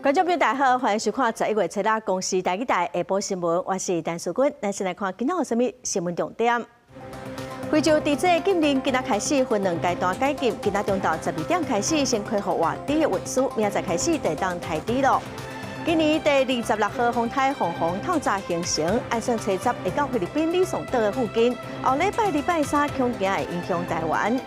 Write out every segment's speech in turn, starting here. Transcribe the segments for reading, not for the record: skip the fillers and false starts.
觀眾朋友大家好，歡迎收看11月初六公視台語台下晡新聞，我是陳淑君。咱先來看今仔有啥物新聞重點。非洲豬瘟禁令今仔開始分兩階段解禁，今仔中晝12點開始先恢復活豬的運輸，明仔載開始就會當刣豬囉。今年第26號風颱鳳凰透早形成，按算初十會到菲律賓呂宋島的附近，後禮拜二、拜三恐驚會影響台灣。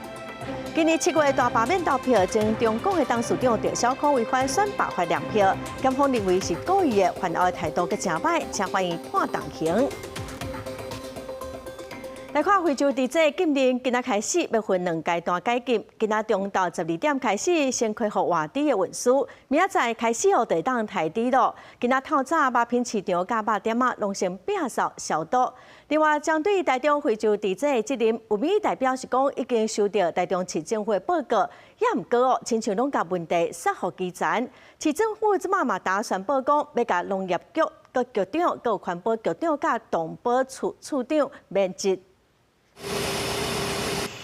今年7月大罷免投票，前中廣的董事長鄭小康違反選罷法兩票，檢方認為是故意的，犯案態度閣誠歹，請法院判重刑。來看非洲豬瘟禁令，今仔開始欲分兩階段解禁。今仔中晝12點開始先恢復活豬的運輸，明仔載開始予就會當刣豬囉。今仔透早肉品市場佮肉店仔攏先摒掃消毒。另外，針對台中非洲豬瘟的責任，有民意代表是講已經收到台中市政府的報告，也毋過哦，親像攏共問題撒予基層。市政府這馬嘛打宣布講，欲共農業局閣局長、閣環保局長佮動保處處長免職。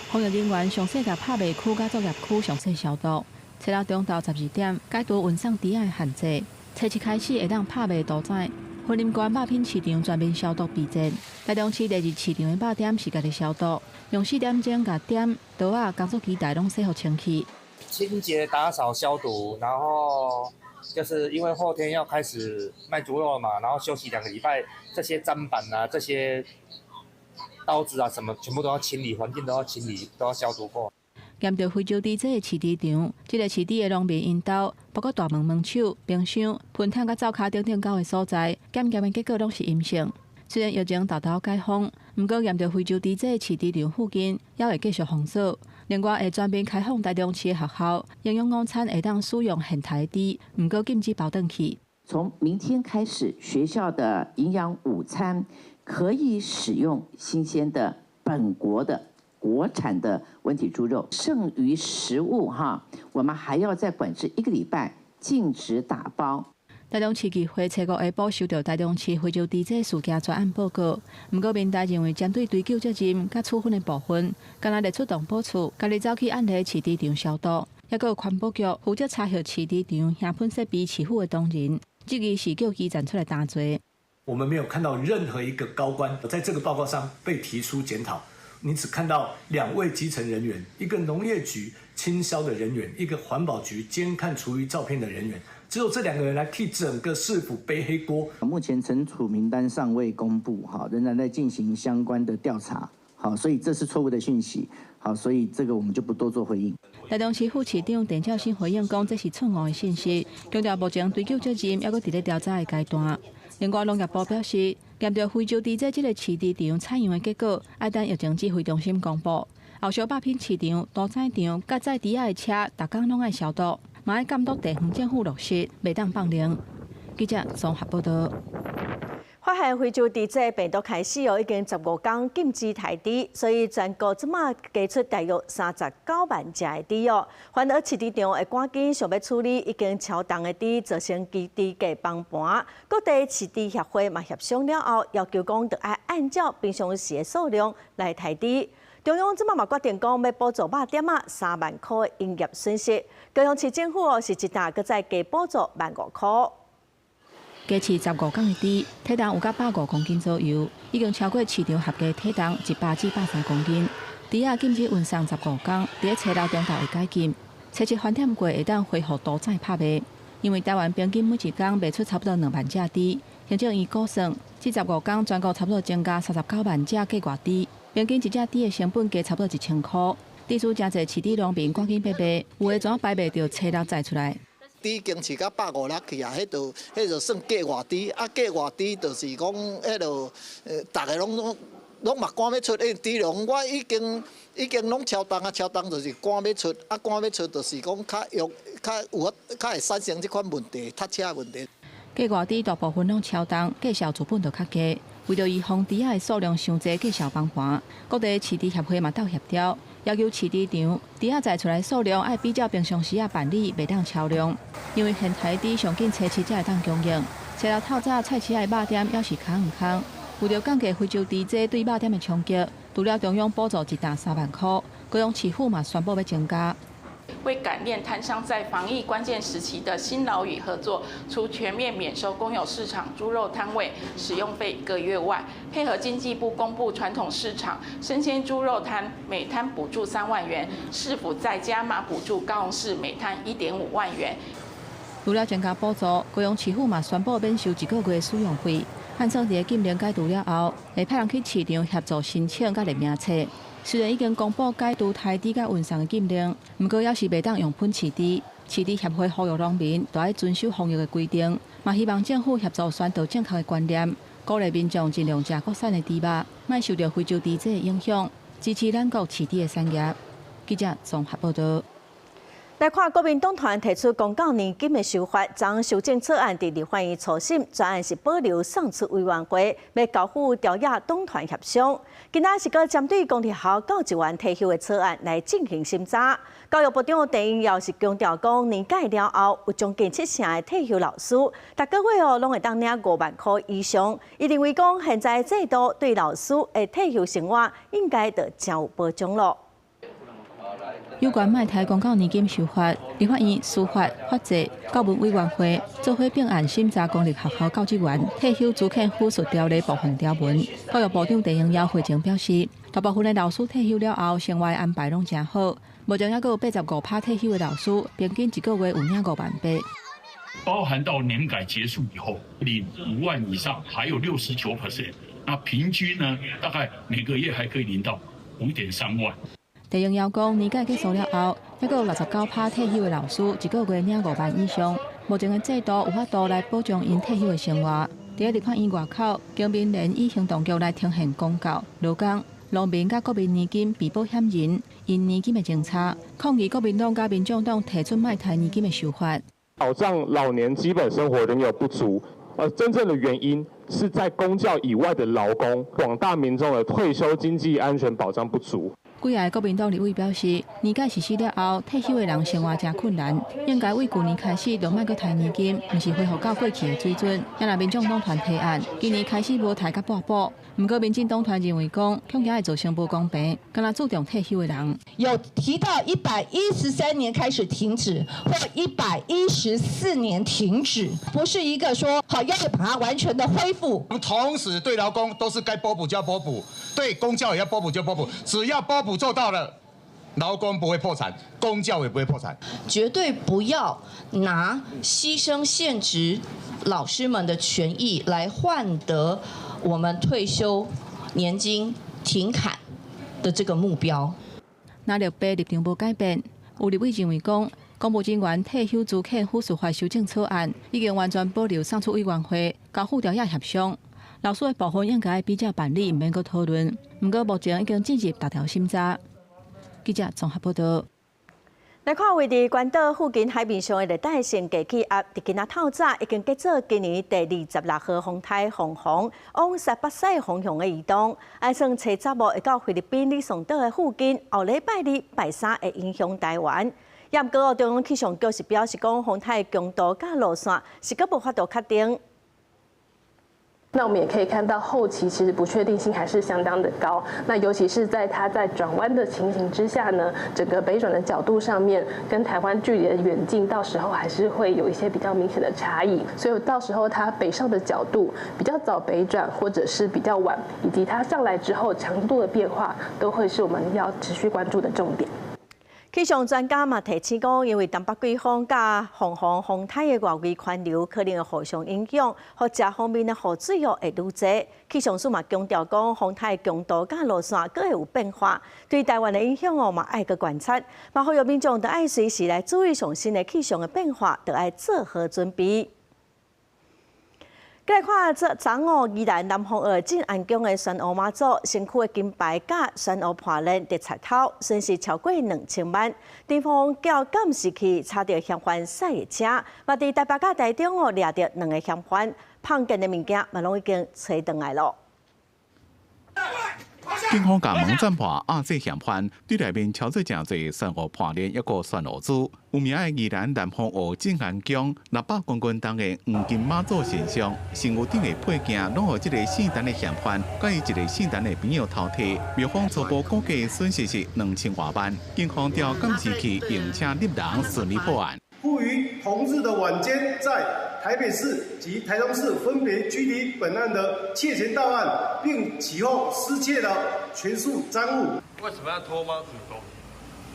防疫人員詳細共拍賣區佮作業區詳細消毒。初六中晝12點解除運送豬仔的限制。初七開始會當拍賣屠宰。雲林縣肉品市場全面消毒備戰。台中市第二市場的肉店是家己消毒，用4點鐘共店、刀仔、工作機台攏洗予清氣。清潔、打掃、消毒，然後就是因為後天要開始賣豬肉嘛，然後休息2個禮拜，這些砧板啊，這些刀子啊，什麼全部都要清理，環境都要清理，都要消毒過。驗著非洲豬瘟的飼豬場，這個飼豬的農民𪜶兜，包括大門門手、冰箱、噴桶佮灶跤等等九个所在，檢驗的結果攏是陰性。雖然疫情沓沓解封，毋過驗著非洲豬瘟的飼豬場附近，猶會繼續封鎖。另外，會全面開放台中市的學校，營養午餐會當使用現刣的豬，毋過禁止包轉去。從明天開始，學校的營養午餐可以使用新鮮的本國的國產的溫體豬肉，剩餘食物哈，我們還要再管制一個禮拜，禁止打包。台中市議會初五下晡收到台中市非洲豬瘟事件專案報告，毋過民代認為針對追究責任佮處分的部分，敢若列出動保處，家己走去案例飼豬場消毒，抑閣有環保局負責查核飼豬場興噴設備飼府的同仁，質疑是叫基層出來擔罪。我們沒有看到任何一個高官在這個報告上被提出檢討，你只看到兩位基層人員，一個農業局清消的人員，一個環保局監看廚餘照片的人員，只有這兩個人來替整個市府背黑鍋。目前懲處名單尚未公布，哈，仍然在進行相關的調查，好，所以這是錯誤的訊息，好，所以這個我們就不多做回應。台中市副市長鄧兆興回應講，這是錯誤的信息，強調目前追究責任猶閣佇咧調查的階段。另外，農業部表示，驗著非洲豬瘟這個飼豬場採樣的結果，愛等疫情指揮中心公布。後續肉品市場、屠宰場、佮載豬仔的車，逐工攏愛消毒，嘛愛監督地方政府落實，袂當放任。記者綜合報道。發現非洲豬瘟病毒開始哦，已經15工禁止刣豬，所以全國這馬加出大約39萬隻的豬哦。環保飼豬場會趕緊想欲處理已經超重的豬，造成豬價崩盤。各地飼豬協會嘛協商了後，要求講著愛按照平常時的數量來刣豬。中央這馬嘛決定講欲補助肉店仔3萬箍的營業損失。高雄市政府哦是一擔閣再加補助萬5箍。加飼15工的豬，體重有到150公斤左右，已經超過市場合格體重100至130公斤。豬仔禁止運送十五工，佇咧初六中晝會解禁。初七翻點過會當恢復屠宰拍賣，因為台灣平均每一工賣出差不多2萬隻豬，行政院估算，這十五工全國差不多增加39萬隻價外豬，平均一隻豬的成本加差不多1000箍。對此，誠濟飼豬農民趕緊欲賣，有的怎擺袂著初六載出來。豬已經飼到150粒去啊，彼就算價外豬，啊價外豬就是講，彼落逐个攏嘛趕欲出，因為豬籠我已經攏超重啊，超重就是趕欲出，啊趕欲出就是講較容較有較會產生這款問題，塞車問題。價外豬大部分攏超重，價數資本就較低。為著預防豬仔的數量傷濟，價數崩盤，各地飼豬協會嘛鬥協調，要求飼豬場豬仔載出來數量愛比照平常時仔辦理，袂當超量。因為現刣豬上緊初七才會當供應，初六透早菜市仔的肉店猶是空毋空。為著降低非洲豬瘟對肉店的衝擊，除了中央補助一擔3萬箍，高雄市府嘛宣布欲增加。為感念攤商在防疫關鍵時期的辛勞與合作，除全面免收公有市場豬肉攤位使用費一個月外，配合經濟部公布傳統市場生鮮豬肉攤每攤補助3萬元，市府再加碼補助高雄市每攤1.5萬元。除了增加補助，高雄市府嘛宣布免收一個月使用費。按算佇禁令解除了後，會派人去市場協助申請佮列名冊。雖然已經公布解除刣豬佮運送的禁令，毋過猶是袂當用噴飼豬。飼豬協會呼籲農民都愛遵守防疫的規定，嘛希望政府協助宣導正確的觀念，鼓勵民眾盡量食國產的豬肉，莫受著非洲豬瘟的影響，支持咱國飼豬的產業。記者綜合報道。來看國民黨團提出公教年金的修法，將修正草案佇立法院初審，專案是保留送出委員會，欲交付朝野黨團協商。今仔是閣針對公立學校教職員退休的草案來進行審查。教育部長鄧英耀是強調講，年改了後有將近七成的退休老師，逐個月哦攏會當領5萬箍以上。伊認為講，現在制度對老師的退休生活應該就誠有保障囉。有關莫提公教年金修法，立法院司法、法制、教文委員會做伙併案審查公立學校教職員退休資遣撫恤條例部分條文。教育部長鄧英耀會前表示，大部分的老師退休了後，生活安排攏誠好。目前猶閣有85趴退休的老師，平均一個月有領5萬8。包含到年改結束以後，領5萬以上，還有69%，那平均呢，大概每個月還可以領到5.3萬。鄭英耀講，年改結束了後，猶閣有69趴退休的老師，一個月領5萬以上。目前的制度有法度來保障𪜶退休的生活。佇立法院外口，經民聯以行動局來呈現公教、勞工、農民佮國民年金被保險人𪜶年金的政策，抗議國民黨佮民眾黨提出莫提年金的修法。保障老年基本生活仍有不足，而真正的原因是在公教以外的勞工、廣大民眾的退休經濟安全保障不足。幾个國民黨立委表示，年改實施了後，退休的人生活誠困難，應該對舊年開始就莫閣提年金，毋是恢復到過去的水準。也若民眾黨團提案，今年開始無提佮半補。毋過民進黨團認為講，恐驚會造成無公平，敢若注重退休的人。有提到113年開始停止，或114年停止，不是一個說好要把它完全的恢復。同時對勞工都是該撥補就要撥補，對公教也要撥補就撥補，只要撥補做到了，勞工不會破產，公教也不會破產。絕對不要拿犧牲現職老師們的權益來換得我們退休年金停砍的這個目標。藍綠白立場無改變，有立委認為講，公務人員退休資遣撫恤法修正草案已經完全保留送出委員會，交付朝野協商。老師的部分應該比照辦理，毋免閣討論。毋過目前已經進入逐條審查。記者綜合報道。來看位佇關島附近海面上的熱帶性低氣壓，佇今仔透早已經結做今年第26號風颱鳳凰，往西北西方向的移動。按算初十會到菲律賓呂宋島的附近，後禮拜二、拜三會影響台灣。也毋過中央氣象局是表示講，風颱強度佮路線是閣無法度確定。那我們也可以看到後期其實不確定性還是相當的高。那尤其是在它在轉彎的情形之下呢，整個北轉的角度上面跟台灣距離的遠近，到時候還是會有一些比較明顯的差異。所以到時候它北上的角度比較早北轉，或者是比較晚，以及它上來之後強度的變化，都會是我們要持續關注的重點。氣象專家嘛提醒講，因為東北季風佮鳳凰風颱的外圍環流可能會互相影響，予這方面的雨水哦會愈濟。氣象署嘛強調講，風颱強度佮路線閣會有變化，對台灣的影響哦嘛愛閣觀察。嘛呼籲民眾著愛隨時來注意上新的氣象的變化，著愛做好準備。來看這昨哦，宜蘭南風澳鎮安宮的宣王媽祖身軀的金牌佮宣王破鏈佇賊偷，損失超過2000萬。警方調監視器查著嫌犯駛的車，嘛佇台北佮台中哦掠著兩个嫌犯，碰見的物件嘛攏已經揣轉來囉。放下！警方共網站破亞籍嫌犯，對內面操作誠濟珊瑚破鏈，抑閣旋烏珠。有名的宜蘭南方澳鎮安宮600公斤重的黃金媽祖神像，身軀頂的配件攏予這个姓陳的嫌犯，佮伊一个姓陳的朋友偷提。廟方初步估計損失是2000外萬。警方調監視器用車入人，順利破案。附於同日的晚間，在台北市及台中市分別拘提本案的竊嫌盜案，並起後失竊了全數贓物。為什麼要偷媽祖東？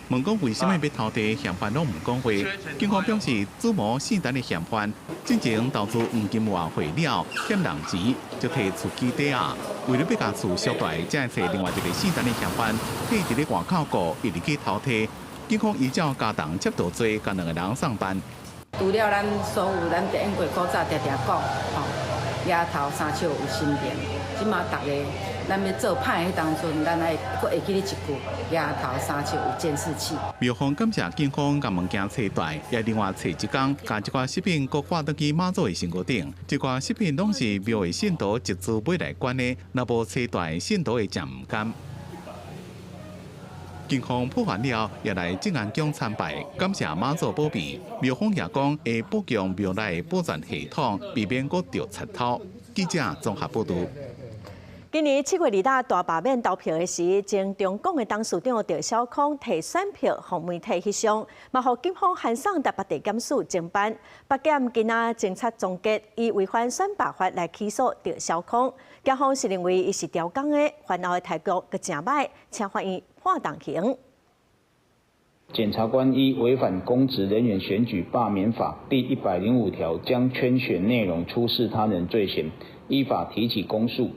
問講為啥物欲偷提，嫌犯攏毋講話。警方表示，主謀姓陳的嫌犯，進前投資黃金外匯了，欠人錢，就提厝基抵押。為了欲共厝贖回，才會揣另外一个姓陳的嫌犯，替佇咧外口顧，一直去偷提。警方依照加重竊盜罪，共兩个人送辦。除了咱所有咱電過古早定定講，吼，額頭三尺有神明，這馬逐个咱欲做歹彼當陣，咱愛閣會記得一句：額頭三尺有監視器。廟方感謝警方共物件揣著，也另外揣一工，共一寡飾品閣掛轉去媽祖的身軀頂。這寡飾品攏是廟的信徒集資買來捐的，若無揣著，信徒會誠毋甘。警方破案了，也來鎮安宮參拜，感謝媽祖保庇。廟方也講會補強廟內保全系統，避免閣著賊偷。記者綜合報道。今年7月2日大罷免投票的時，前中廣的董事長鄭小康提選票予媒體翕相，嘛予警方函送台北地檢署偵辦。北檢今仔偵查終結，以違反選罷法來起訴鄭小康。檢方是認為伊是刁工的，犯後的態度閣誠歹，請法院判重刑。檢察官依違反公職人員選舉罷免法第105條，將圈選內容出示他人罪嫌，依法提起公訴。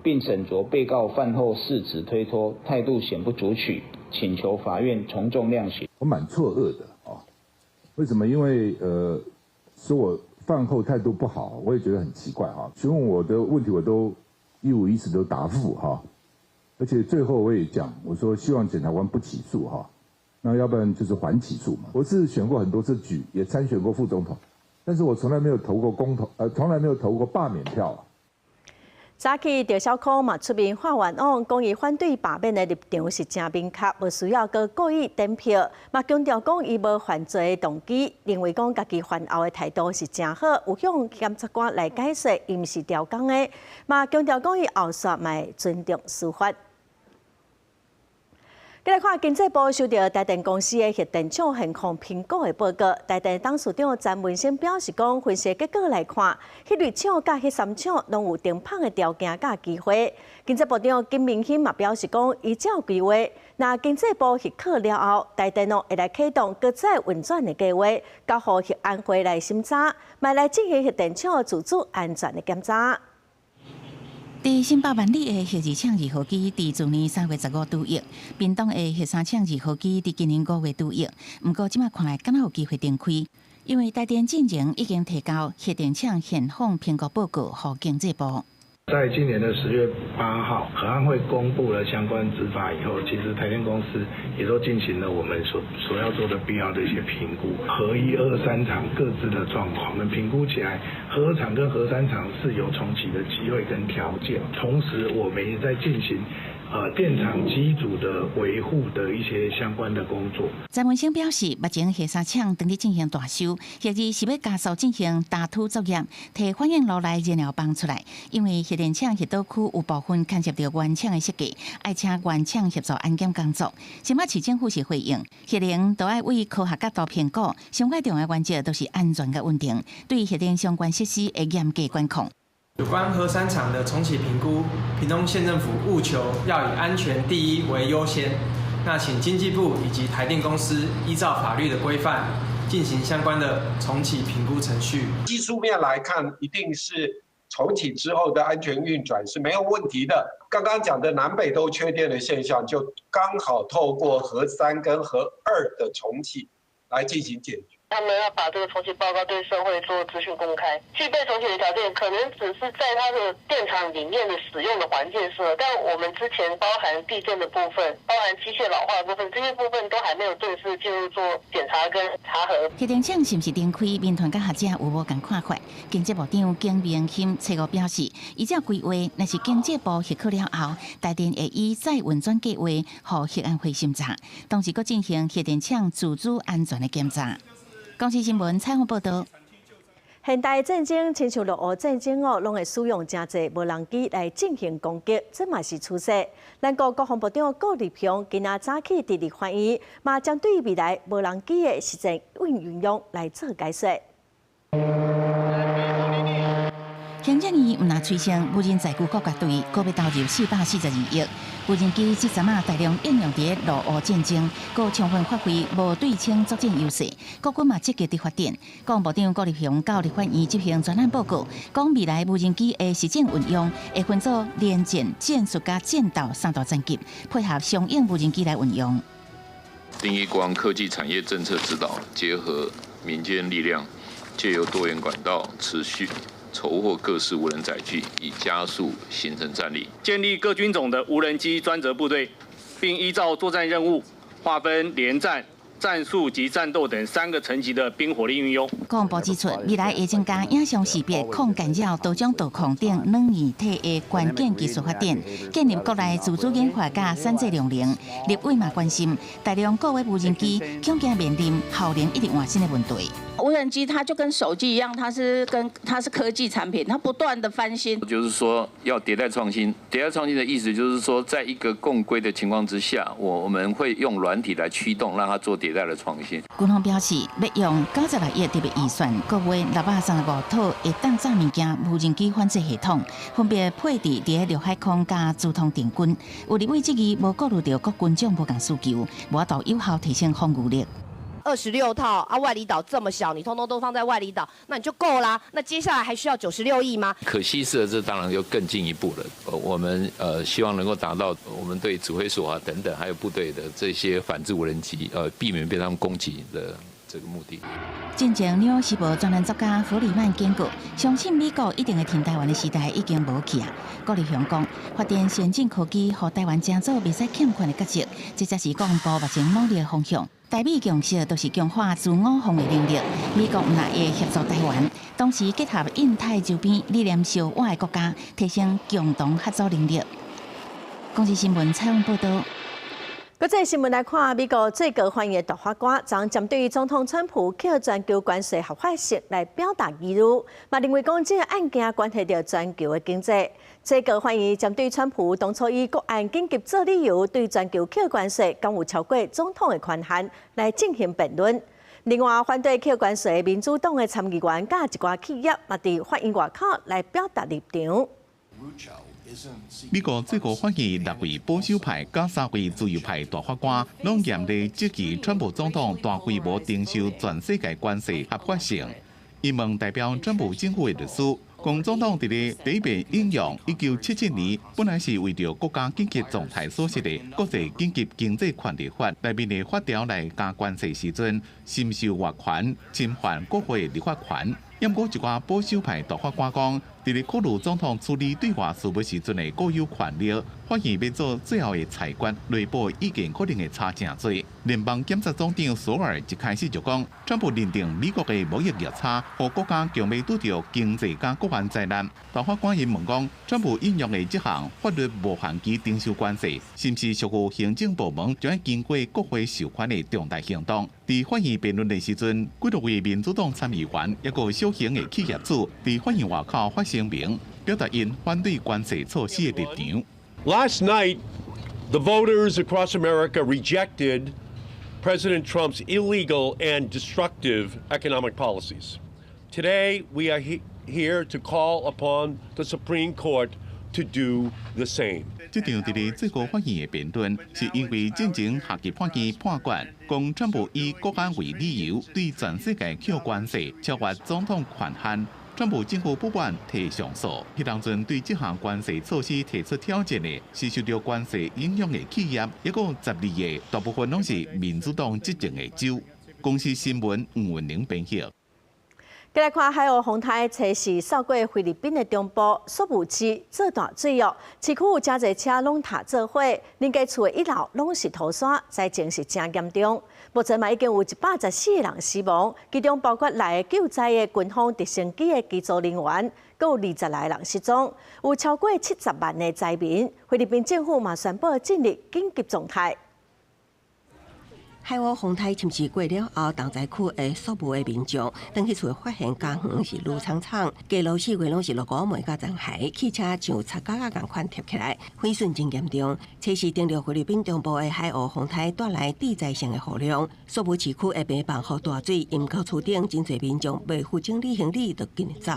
並審酌被告犯後適時推脫，態度顯不足取，請求法院從重量刑。我蠻錯愕的啊，為什麼？因為說我飯後態度不好，我也覺得很奇怪哈。詢問我的問題，我都一五一十都答覆哈，而且最後我也講，我說希望檢察官不起訴哈，那要不然就是緩起訴嘛。我是選過很多次舉，也參選過副總統，但是我從來沒有投過公投，從來沒有投過罷免票啊。早起鄭小康嘛出面發願望，講伊反對罷免的立場是誠明確，無需要閣故意點票。嘛強調講伊無犯罪的動機，認為講家己犯後的態度是誠好，有向檢察官來解釋，伊毋是刁工的。嘛強調講伊後續嘛會尊重司法。繼來看經濟部收到台電公司的核電廠現況評估的報告，台電董事長詹文生表示講，分析結果來看，核二廠佮核三廠攏有停麭的條件佮機會。經濟部長金明欣嘛表示講，依照規劃，若經濟部核可了後，台電會來啟動閣再運轉的計劃，交予核安會來審查，嘛來進行核電廠自主安全的檢查。佇新北萬里的核二廠二號機，佇去年3月15拄役；屏東的核三廠二號機，佇今年5月拄役。毋過，這馬看來，敢若有機會重開，因為台電進前已經提交核電廠現況評估報告予經濟部。在今年的10月8號，核安會公布了相關執法以後，其實台電公司也都進行了我們所要做的必要的一些評估，核一、二、三廠各自的狀況，我們評估起來，核二廠跟核三廠是有重啟的機會跟條件。同時，我們也在進行電廠機組的維護的一些相關的工作。詹文生表示，目前核三廠正佇進行大修，核二是欲加速進行打土作業，提反應爐內燃料棒出來。因為核電廠核島區有部分牽涉著原廠的設計，愛請原廠協助安檢工作。新北市政府是回應，核能都愛為科學角度評估，上蓋重要原則都是安全佮穩定，對核電相關設施會嚴格管控。有關核三廠的重啟評估，屏東縣政府務求要以安全第一為優先。那請經濟部以及台電公司依照法律的規範，進行相關的重啟評估程序。技術面來看，一定是重啟之後的安全運轉是沒有問題的。剛剛講的南北都缺電的現象，就剛好透過核三跟核二的重啟來進行解決。他們要把這個重啟報告對社會做資訊公開，具備重啟的條件，可能只是在它的電廠裡面的使用的環境是，但我們之前包含地震的部分，包含機械老化的部分，這些部分都還沒有正式進入做檢查跟查核。核電廠是毋是重開？民團佮學者有無仝看法？經濟部長景明鑫初五表示，依照規劃，若是經濟部核可了後，台電會以再運轉計劃，予核安會審查，同時閣進行核電廠自主安全的檢查。公視新聞採訪報導。現代戰爭，親像俄烏戰爭哦，攏會使用誠濟無人機來進行攻擊，這嘛是趨勢。咱國國防部長顧立雄今仔早起佇立法院，嘛針對未來無人機的實戰運用來做解說。行政院毋但催生無人載具國家隊，閣欲投入442億。無人機這陣仔大量應用佇俄烏戰爭，閣充分發揮無對稱作戰優勢。國軍嘛積極佇發展。國防部長顧立雄到立法院執行專案報告，講未來無人機的實戰運用會分做聯戰、戰術佮戰鬥三大層級，配合相應無人機來運用。定義國防科技產業政策指導，結合民間力量，借由多元管道持續籌獲各式無人載具，以加速形成戰力。建立各軍種的無人機專責部隊，並依照作戰任務劃分聯戰、戰術及戰鬥等三個層級的兵火力運用。國防部指出，未來會增加影像識別、抗干擾、多種導控等軟硬體的關鍵技術發展，建立國內自主研發佮產製量能。立委嘛關心，大量購買無人機，恐驚面臨效能一直換新的問題。無人機它就跟手機一樣，它是科技產品，它不斷的翻新。就是說要迭代創新，迭代創新的意思就是說，在一個共規的情況之下，我們會用軟體來驅動，讓它做迭代的創新。軍方表示，欲用96億特別預算，購買635套會當炸物件無人機反制系統，分別配置佇陸海空佮資通電軍。有立委質疑，無顧慮著各軍種無仝需求，無法度有效提升防禦力。 26套啊，外離島這麼小，你通通都放在外離島，那你就夠啦。那接下來還需要96億嗎？可攜式的這當然就更進一步了。我們希望能夠達到我們對指揮所啊等等，還有部隊的這些反制無人機，避免被他們攻擊的這個目的。進前紐約時報專欄作家弗里曼警告，相信美國一定會挺台灣的時代已經無去啊。顧立雄講，發展先進科技，予台灣成做袂使欠缺的角色，這才是國防部目前努力的方向。台美共識就是強化自我防衛能力，美國毋但會協助台灣，同時結合印太周邊理念相倚的國家，提升共同合作能力。公視新聞採訪報導。國際新聞來看，美國最高法院的大法官昨針對總統川普課全球關稅合法性來表達疑慮，嘛認為講這個案件關係著全球的經濟。最高法院針對川普當初以國安緊急做理由對全球課關稅，敢有超過總統的權限來進行辯論。另外，反對課關稅的民主黨的參議員佮一寡企業，嘛佇法院外口來表達立場。美國最高法院六位保守派佮三位自由派大法官，攏嚴厲質疑川普總統大規模徵收全世界關稅合法性。𪜶問代表川普政府的律師，講總統佇咧第一遍引用1977年本來是為著國家緊急狀態所設的國際緊急經濟權力法內面的法條來加關稅時陣，深受越權，侵犯國會立法權。毋過一寡保守派大法官講，佇咧考慮總統處理對外事務時陣的固有權力，法院欲做最後的裁決，內部意見可能會差誠濟。聯邦檢察總長索爾一開始就講，川普認定美國的貿易逆差，予國家強欲拄著經濟佮國安災難。大法官𪜶問講，川普引用的這項法律無限期徵收關稅，是毋是屬於行政部門將愛經過國會授權的重大行動？佇法院辯論的時陣，幾多位民主黨參議員抑閣小型的企業主佇法院外口發聲明，表達𪜶反對關稅措施的立場。 Last night, the voters across America rejected President Trump's illegal and destructive economic policies. Today, we are here to call upon the Supreme Court to do the same. 這場佇咧最高法院的辯論，是因為進前下級法院判決，講川普以國安為理由對全世界課關稅，超越總統權限。川普政府不滿提上訴，彼當陣對這項關稅措施提出挑戰的，是受著關稅影響的企業，抑閣有12個，大部分攏是民主黨執政的州。公視新聞吳文玲編譯。繼來看海鷗風颱，初四掃過菲律賓的中部，宿霧市做大水哦，市區有誠濟車攏塌做伙，連家厝的一樓攏是塗沙，災情是誠嚴重。目前嘛已經有114個人死亡，其中包括來救災的軍方直升機的機組人員，閣有20來個人失蹤，有超過70萬的災民。菲律賓政府嘛宣布進入緊急狀態。海鷗風颱侵襲過了後，重災區的宿霧的民眾，轉去厝發現家園是綠蒼蒼，街路四圍攏是落雨糜佮殘骸，汽車像擦膠仔仝款疊起來，毀損真嚴重。初四登陸菲律賓中部的海鷗風颱帶來地災性的雨量，宿霧市區的平房予大水淹到厝頂，真濟民眾袂赴整理行李就緊走。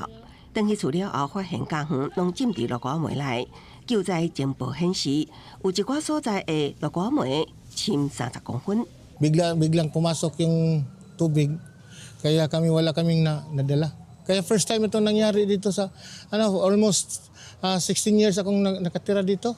轉去厝了後，發現家園攏浸佇落雨糜內。救災情報顯示，有一寡所在的落雨糜深30公分。 Bigla biglang pumasok yung tubig kaya kami wala kaming na, nadala. Kaya first time ito nangyari dito sa ano, almost 16 years akong nakatira dito.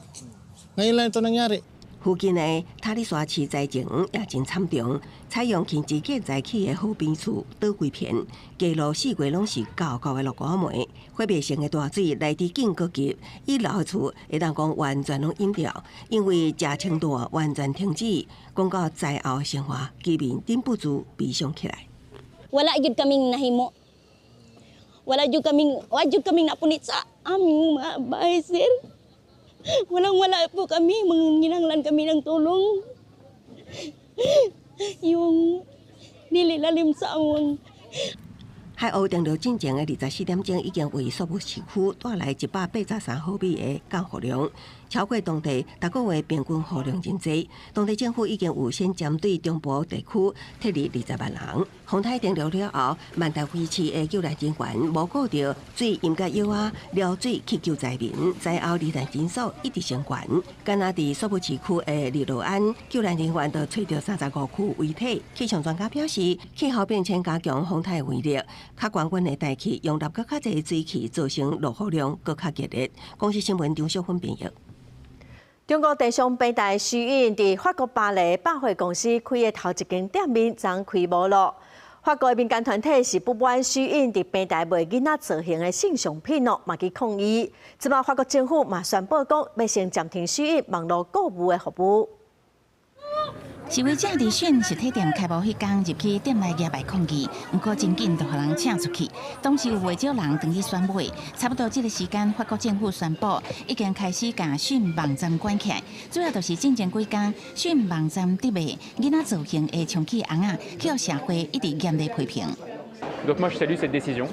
Ngayon lang ito nangyari. 附近的塔里沙市災情也真慘重，採用輕質建材起的河邊厝倒規片，街路四圍攏是厚厚的落雨糜，毀滅性的大水來得緊閣急，一樓的厝會當講完全攏淹掉，因為食清大完全停止，講到災後的生活，居民忍不住悲傷起來。 Wala gyud kaming nahimo. Wala gyud kaming, wala gyud kaming napunit sa aming mga bahay, sir. Walang wala po kami, manginanglan kami ng tulong. Yung dili lalim sa among 海鷗登陸進前的24點鐘，已經為宿霧市區帶來183毫米的降雨量，超過當地逐個月平均雨量真濟。當地政府已經預先針對中部地區撤離20萬人。風颱登陸了後，萬達威市的救難人員無顧著水淹到腰仔，撩水去救災民。災後罹難人數一直升懸。敢若佇宿霧市區的日落安，救難人員就揣著35具遺體。氣象專家表示，氣候變遷加強風颱威力。較懸溫的大氣容納閣較濟水汽，造成落雨量閣較激烈。公視新聞張淑芬編譯。中國電商平台 SHEIN 佇法國巴黎百貨公司開的頭一間店面，昨開幕囉。法國的民間團體是不滿 SHEIN 佇平台賣囡仔造型的性商品哦，嘛去抗議。這擺法國政府嘛宣布講，欲先暫停 SHEIN 網路購物的服務。示威者佇 SHEIN 實體店開幕彼工入去店內舉牌抗議，毋過真緊就予人請出去。當時有袂少人轉去選買，差不多這个時間，法國政府宣布已經開始共 SHEIN 網站關起來，主要就是進前幾工 SHEIN 網站佇賣囡仔造型的充氣尪仔，予社會一直嚴厲批評。 Donc moi je salue cette décision.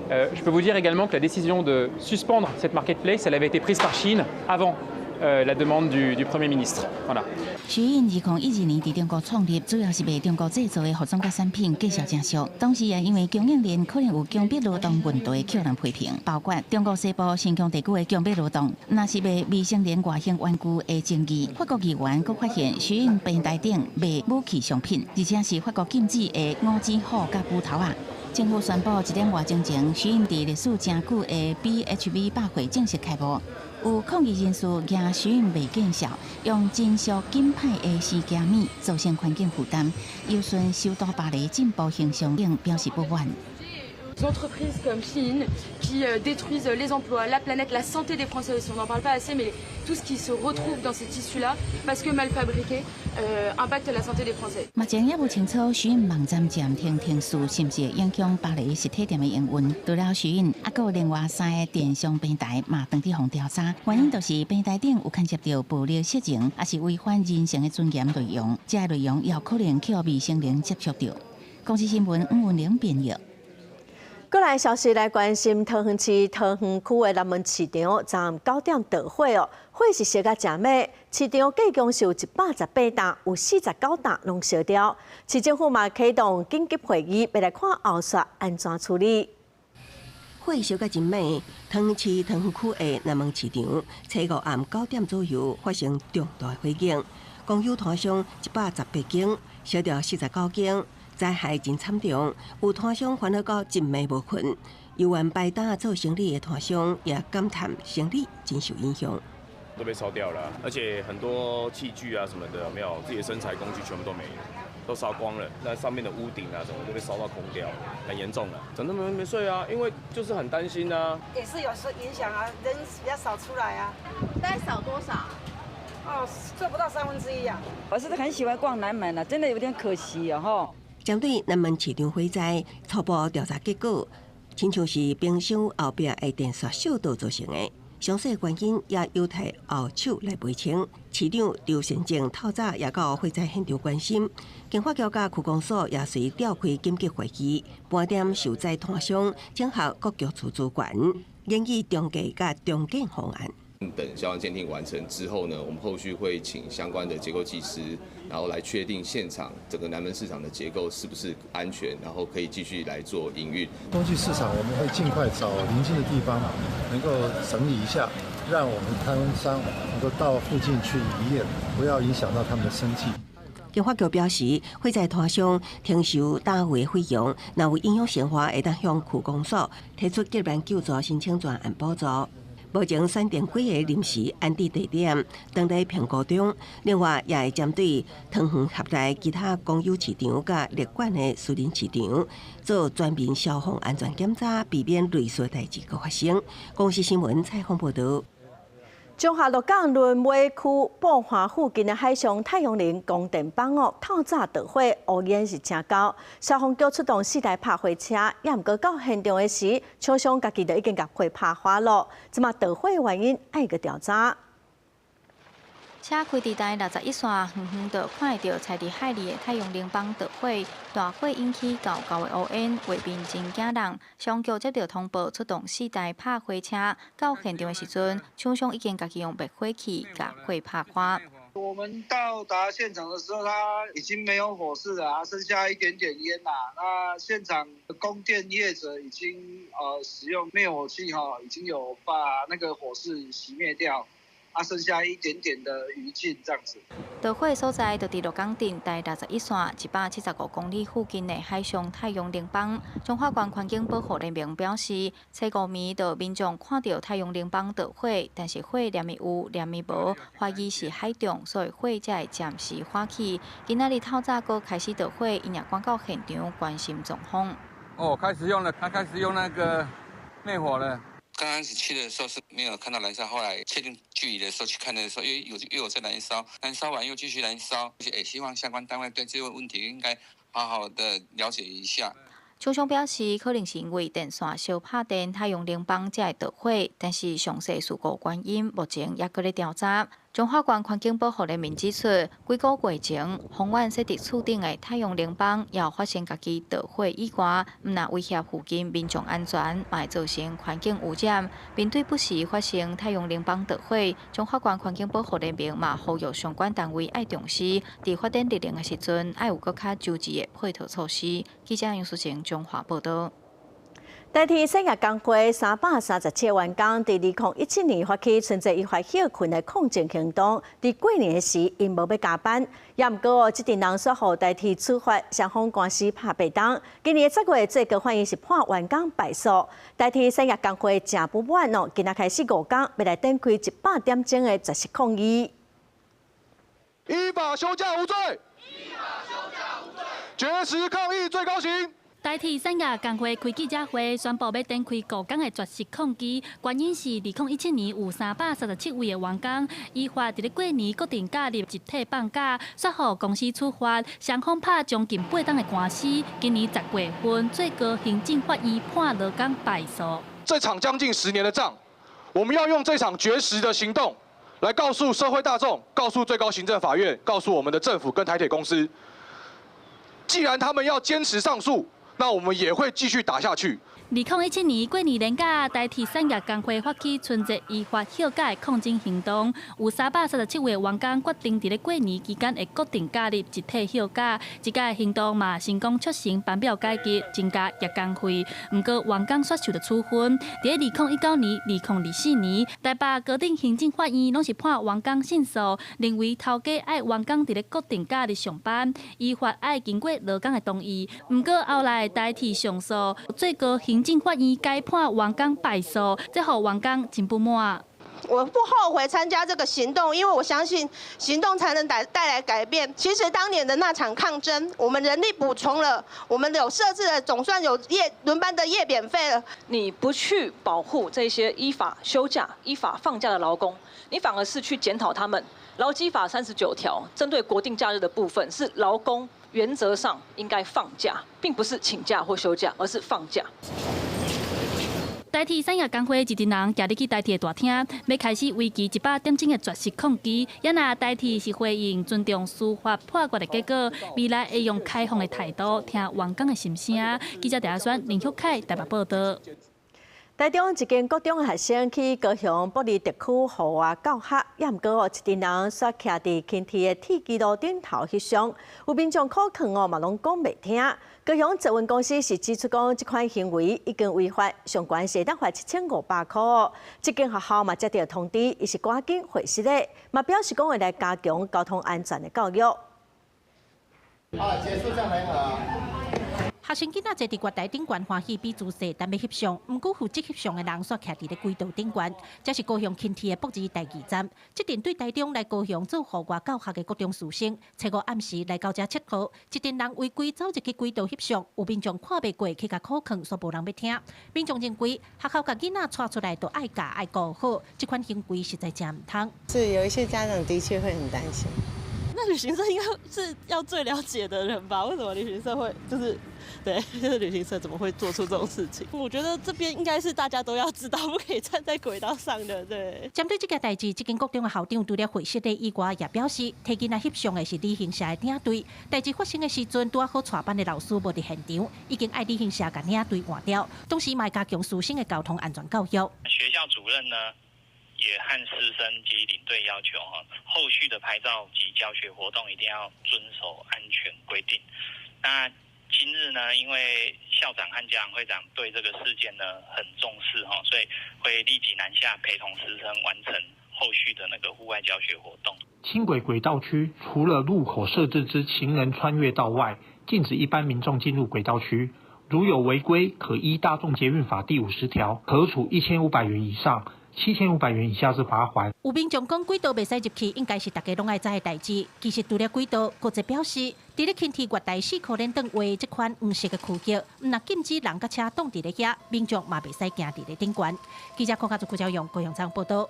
Je peux vous dire également que la décision de suspendre cette marketplace, elle avait été prise par Shein avant la demande du Premier ministre. Voilà. SHEIN 2012年佇中國創立，主要是賣中國製造的服裝佮產品，價數誠俗。當時也因為供應鏈可能有強迫勞動問題，予人批評，包括中國西部新疆地區的強迫勞動，若是賣未成年外形玩具的爭議。法國議員閣發現 SHEIN 平台頂賣武器商品，而且是法國禁止的五指虎佮斧頭仔。政府宣布一點外鐘前，SHEIN 佇歷史誠久的 BHV 百貨正式開幕。有抗議人士驚 SHEIN 袂見效，用真俗緊歹的生驚物造成環境負擔，有損首都巴黎進步形象等表示不滿。 Entreprises comme Shein qui détruisent les emplois, la planète, la santé des Français aussi. On n'en parle pas assez, mais tout ce qui se retrouve dans ces tissus-là, parce que mal fabriqués, impacte la santé des Français. 目前猶無清楚，SHEIN 網站暫停停售是毋是會影響巴黎實體店的營運？除了 SHEIN，猶閣有另外三个電商平台嘛，當佇予調查，原因就是平台頂有牽涉著暴力色情，抑是違反人性的尊嚴內容，這个內容也有可能予未成年接觸著。公視新聞吳文玲編譯。過來消息來關心桃園市桃園區的南門市場，昨暗9點著火哦，火勢燒甲誠猛，市場計共是有118擔，有49擔攏燒掉。市政府嘛啟動緊急會議，欲來看後續按怎處理。火燒甲真猛，桃園市桃園區的南門市場，初五暗9點左右發生重大火警，共有攤商118間，燒掉49間。災害真慘重，有攤商煩惱到一暝無睏。猶原擺擔做生理的攤商也感嘆生理真受影響。都被燒掉了，而且很多器具啊什麼的，沒有自己的生財工具全部都沒了。都燒光了，那上面的屋頂啊，什麼都被燒到空掉，很嚴重了。整天沒睡啊，因為就是很擔心啊。也是有時影響啊，人比較少出來啊。大概少多少？哦，做不到1/3啊。我是很喜歡逛南門啊，真的有點可惜啊，吼。針對南門市場火災初步調查結果，親像是冰箱後壁的電線燒到造成的。詳細原因也有待後手來釐清。市長張善政透早也到火災現場關心，經發局佮區公所也隨召開緊急會議，盤點受災攤商，整合各局處資源，研議重建佮重建方案。等消防鑑定完成之後呢，我們後續會請相關的結構技師，然後來確定現場整個南門市場的結構是不是安全，然後可以繼續來做營運。冬季市場我們會盡快找鄰近的地方，能夠整理一下，讓我們攤商能夠到附近去營業，不要影響到他們的生計。經發局表示，火災攤商承受單位費用，若有影響生活，會當向區公所提出急難救助申請專案補助。目前選定幾個臨時安置地點，當咧評估中。另外，也會針對桃園轄內其他公有市場佮列管的私人市場，做全面消防安全檢查，避免類似代誌閣發生。公視新聞採訪報導。彰化鹿港崙尾區埔華附近的海上太陽能光電板哦，透早著火，烏煙是誠高。消防局出動四台拍火車，也毋過到現場的時，廠商家己就已經共火拍花咯。這馬著火原因愛閣調查。車開佇台61線，遠遠就看會著踩佇海裡的太陽能板著火，大火引起厚厚的烏煙，畫面真驚人。消防局接著通報，出動四台拍火車，到現場的時陣，廠商已經家己用滅火器共火拍花。我們到達現場的時候，它已經沒有火勢了，剩下一點點煙啦。那現場供電業者已經使用滅火器哈，已經有把那個火勢熄滅掉。啊，剩下一點點的餘燼，這樣子。著火所在就佇鹿港鎮台61線175公里附近的海上太陽能板。彰化縣環境保護聯盟表示，初五暝就民眾看著太陽能板著火，但是火連咪有，連咪無，懷疑是海中，所以火才會暫時緩去。今仔日透早閣開始著火，𪜶也趕到現場關心狀況。哦，開始用了，他開始用那個滅火了。剛開始去的時候是沒有看到燃燒，後來確定距離的時候去看的時候，又有又有在燃燒，燃燒完又繼續燃燒，也希望相關單位對這個問題應該好好的了解一下。廠商表示，可能是因為電線燒拍電，太陽能板才會著火，但是詳細事故原因目前猶閣咧調查。彰化縣環境保護聯盟指出，幾個月前，豐原設佇厝頂的太陽能板也有發生家己著火意外，毋但威脅附近民眾安全，嘛會造成環境污染。面對不時發生太陽能板著火，彰化縣環境保護聯盟嘛呼籲相關單位愛重視，佇發展綠能的時陣，愛有閣較周詳的配套措施。記者楊淑晴彰化報導。台鐵產業工會337員工，佇2017年發起春節依法歇睏的抗爭行動，佇過年的時，𪜶無欲加班，也毋過哦，這陣人煞予台鐵處罰，雙方官司拍八冬。今年10月，最高法院是判員工敗訴，台鐵產業工會誠不滿哦，今仔開始5工欲來展開100點鐘的絕食抗議。依法休假無罪，依法休假無罪，絕食抗議最高刑。台鐵產業工會開記者會，宣布欲展開五工的絕食抗議，原因是2017年有337位的員工依法佇咧過年國定假日集體放假，煞予公司處罰，雙方拍將近八冬的官司。今年10月份，最高行政法院判勞工敗訴。這場將近10年的仗，我們要用這場絕食的行動，來告訴社會大眾，告訴最高行政法院，告訴我們的政府跟台鐵公司，既然他們要堅持上訴，那我們也會繼續打下去。2017年過年連假，台鐵產業工會發起春節依法休假的抗爭行動，有337位員工決定佇咧過年期間的國定假日集體休假。這個行動嘛成功促成班表改革，增加夜工費。毋過員工煞受著處分。佇2019年、2024年，台北高等行政法院攏是判員工勝訴，認為頭家愛員工佇咧國定假日上班，依法愛經過勞工的同意。毋過後來台鐵上訴，最高行政法院改判員工敗訴，這予員工真不滿。我不後悔參加這個行動，因為我相信行動才能帶來改變。其實當年的那場抗爭，我們人力補充了，我們有設置了，總算有夜輪班的夜免費了。你不去保護這些依法休假、依法放假的勞工，你反而是去檢討他們。勞基法39條針對國定假日的部分，是勞工原則上應該放假，並不是請假或休假，而是放假。台鐵產業工會一陣人行入去台鐵大廳，欲開始為期100點鐘的絕食抗議。也若台鐵是回應尊重司法判決的結果，未來會用開放的態度聽員工的心聲。記者陳阿選、林旭凱台北報道。台中一間國中學生去高雄埔里特區戶外教學，也毋過哦，一陣人煞徛佇輕鐵的鐵支路頂頭翕相，有民眾苦勸哦，嘛攏講袂聽。高雄捷運公司是指出講，這款行為已經違法，上懸是會當罰7500塊哦。這間學校嘛接到通知，伊是趕緊回實的，嘛表示講會來加強交通安全的教育。好，結束這回合。學生囡仔坐佇月台頂懸歡喜比姿勢，等欲翕相。毋過負責翕相的人煞徛佇咧軌道頂懸，這是高雄輕鐵的埔里第二站。這陣對台中來高雄做戶外教學的國中師生，初五暗時來到遮𨑨迌，一陣人違規走入去軌道翕相，有民眾看袂過去共苦勸，煞無人欲聽。民眾認為學校共囡仔帶出來都愛教愛顧好，這款行為實在誠毋通。是有一些家長的確會很擔心。那旅行社應該是要最了解的人吧？為什麼旅行社會就是對，就是旅行社怎麼會做出這種事情？我覺得這邊應該是大家都要知道，不可以站在軌道上的。對。針對這件代誌，這間國中的校長除了回釋的以外，也表示提囡仔翕相的是旅行社的領隊。代誌發生的時陣，拄好帶班的老師無佇現場，已經愛旅行社共領隊換掉，同時嘛加強師生的交通安全教育。學校主任呢，也和師生及領隊要求哈，後續的拍照及教學活動一定要遵守安全規定。那今日呢，因為校長和家長會長對這個事件呢很重視哈，所以會立即南下陪同師生完成後續的那個戶外教學活動。輕軌軌道區除了路口設置之行人穿越道外，禁止一般民眾進入軌道區。如有違規，可依大眾捷運法第50條，可處1500元以上7500元以下之罰鍰。有民眾講軌道袂使入去，應該是大家攏愛知的代誌。其實除了軌道，國際表示，佇咧輕鐵月台四箍連轉畫這款黃色的區域，毋但禁止人佮車擋佇咧遐，民眾嘛袂使行佇咧頂懸。記者郭家祖、郭昭勇高雄站報道。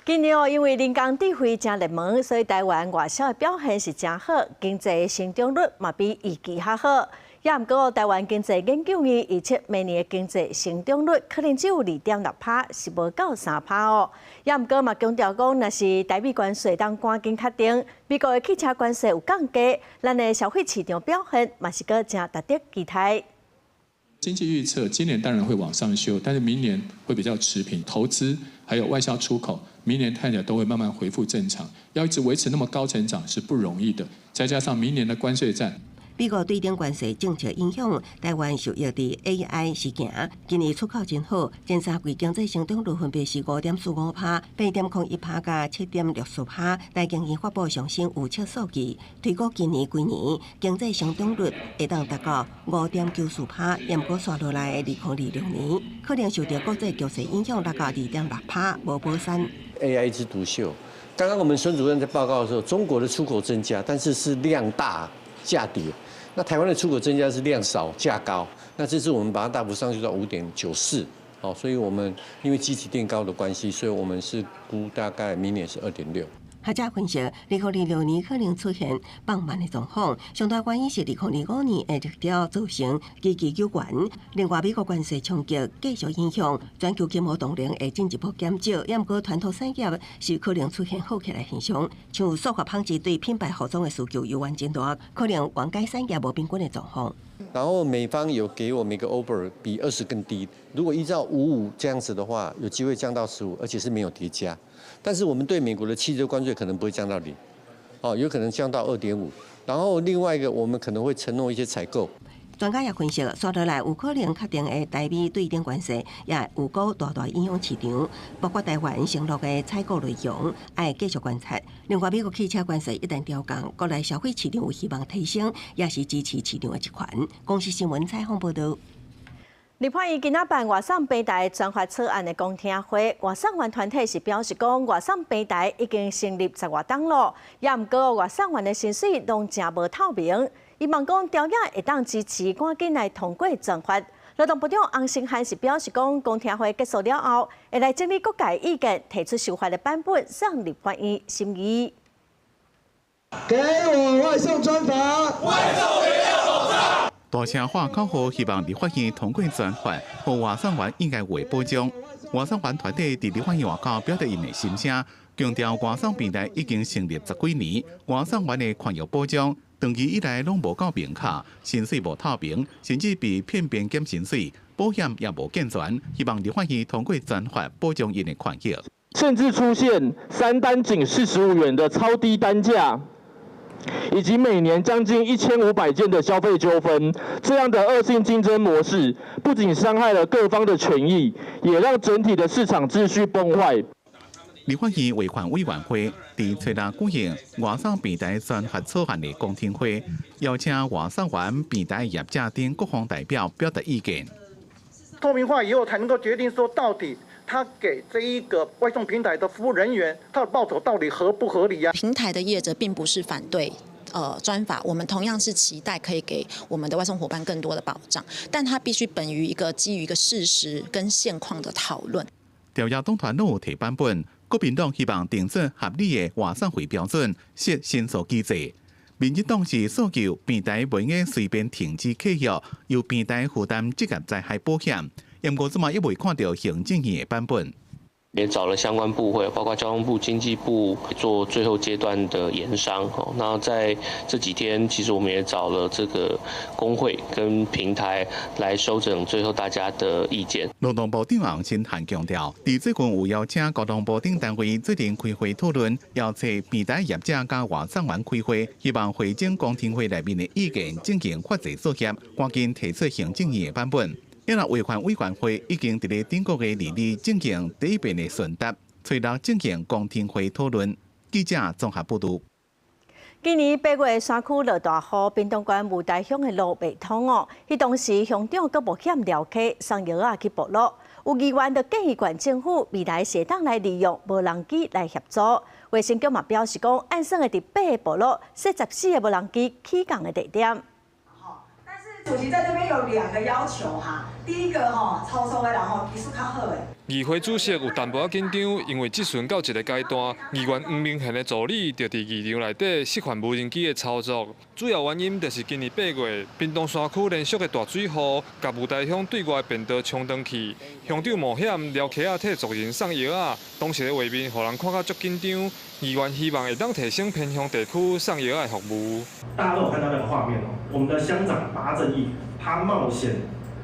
今年哦，因為人工智慧誠熱門，所以台灣外銷的表現是誠好，經濟成長率嘛比預期較好。也毋過，台灣經濟研究院預測明年的經濟成長率可能只有2.6趴，是無夠3趴哦。也毋過嘛強調講，若是台美關稅當趕緊確定，美國的汽車關稅有降低，咱的消費市場表現嘛是閣誠值得期待。經濟預測今年當然會往上修，但是明年會比較持平。投資還有外銷出口，明年看起來都會慢慢恢復正常。要一直維持那麼高成長是不容易的，再加上明年的關稅戰。美國對等關稅政策影響台灣受益佇 AI 時行，今年出口真好，前三季經濟成長率分別是5.45趴、8.01趴佮7.64趴。台經院發布上新預測數據，推估今年規年經濟成長率會當達到5.94趴，毋過紲落來的2026年可能受著國際局勢影響，落到2.6趴，無保三。 AI 一枝獨秀。剛剛我們孫主任在報告的時候，中國的出口增加，但是是量大價跌。那台灣的出口增加是量少價高，那這次我們把它大幅上修到5.94，好，所以我們因為基期墊高的關係，所以我們是估大概明年是2.6。學者分析，2026年可能出現放慢的狀況，上大原因是2025年的熱潮造成基期久懸。另外，美國關稅衝擊繼續影響全球經貿動能會進一步減少，也毋過傳統產業是可能出現好起來現象，像塑化紡織對品牌服裝的需求猶原真大，可能緩解產業無平均的狀況。然後美方有給我們一個 offer 比20更低，如果依照五五這樣子的話，有機會降到15，而且是沒有疊加。但是我們對美國的汽車關稅可能不會降到0，哦，有可能降到2.5。然後另外一個，我們可能會承諾一些採購。專家也分析，紲落來有可能確定的台美對等關稅，也有閣大大影響市場，包括台灣承諾的採購內容，愛繼續觀察。另外，美國汽車關稅一旦調降，國內消費市場有希望提升，也是支持市場的一環。公視新聞採訪報道。立法院今仔辦外送平台專法草案的公聽會，外送員團體是表示講，外送平台已經成立十外冬咯，也毋過外送員的薪水攏誠無透明。希望講朝野會當支持，趕緊來通過專法。勞動部長洪申翰是表示講，公聽會結束了後，會來整理各界意見，提出修法的版本，送立法院審議。給我外送專法！外送也要保障。大聲喊口號，希望立法院通過專法，予外送員應該有的保障。外送員團體佇立法院外口表達𪜶的心聲，強調外送平台已經成立十幾年，外送員的權益保障長期以來攏無夠明確，薪水無透明，甚至被騙變減薪水，保險也無健全。希望立法院通過專法保障𪜶的權益。甚至出現三單僅45元的超低單價，以及每年將近1500件的消費糾紛，這樣的惡性競爭模式，不僅傷害了各方的權益，也讓整體的市場秩序崩壞。立法院衛權委員會佇初六舉行外送平台專法草案的公聽會，邀請外送員、平台業者等各方代表表達意見。透明化以後，才能夠決定說到底他給這一個外送平台的服務人員，他的報酬到底合不合理啊？平台的業者並不是反對專法，我們同樣是期待可以給我們的外送夥伴更多的保障，但它必須本於一個基於一個事實跟現況的討論。朝野黨團攏有提版本，國民黨希望定出合理的外送費標準，設申訴機制。民進黨是訴求平台袂用隨便停止契約，由平台負擔職業災害保險。不過這馬猶未看著行政院的版本。也找了相關部會，包括交通部、經濟部做最後階段的研商。那在這幾天，其實我們也找了這個工會跟平台來收整最後大家的意見。勞動部長洪申翰強調，佇最近有邀請交通部等單位做陣開會討論，邀請平台業者佮外送員開會，希望匯總公聽會內面的意見進行法制作業，趕緊提出行政院的版本。因為衛權委員會已經佇咧頂個月22進行第一遍的詢答，初六進行公聽會討論。記者綜合報導。今年8月山區落大雨，屏東縣霧台鄉的路袂通哦。彼當時鄉長閣冒險寮溪送藥仔去部落，有議員就建議縣政府未來會當來利用無人機來協助。衛生局嘛表示講，按算會佇八个部落設14个無人機起降的地點。主席在這邊有兩個要求哈，第一個吼，操作的人吼技術較好的。議會主席有淡薄仔緊張，因為質詢到一个階段，議員黃明賢的助理就佇議場內底示範無人機的操作。主要原因就是今年8月，屏東山區連續的大水雨，共霧台鄉對外的便道沖斷去，鄉長冒險撩溪仔替族人送藥仔，當時的畫面予人看甲足緊張。議員希望會當提升偏鄉地區送藥仔的服務。大家都有看到那個畫面哦，我們的鄉長巴正義，他冒險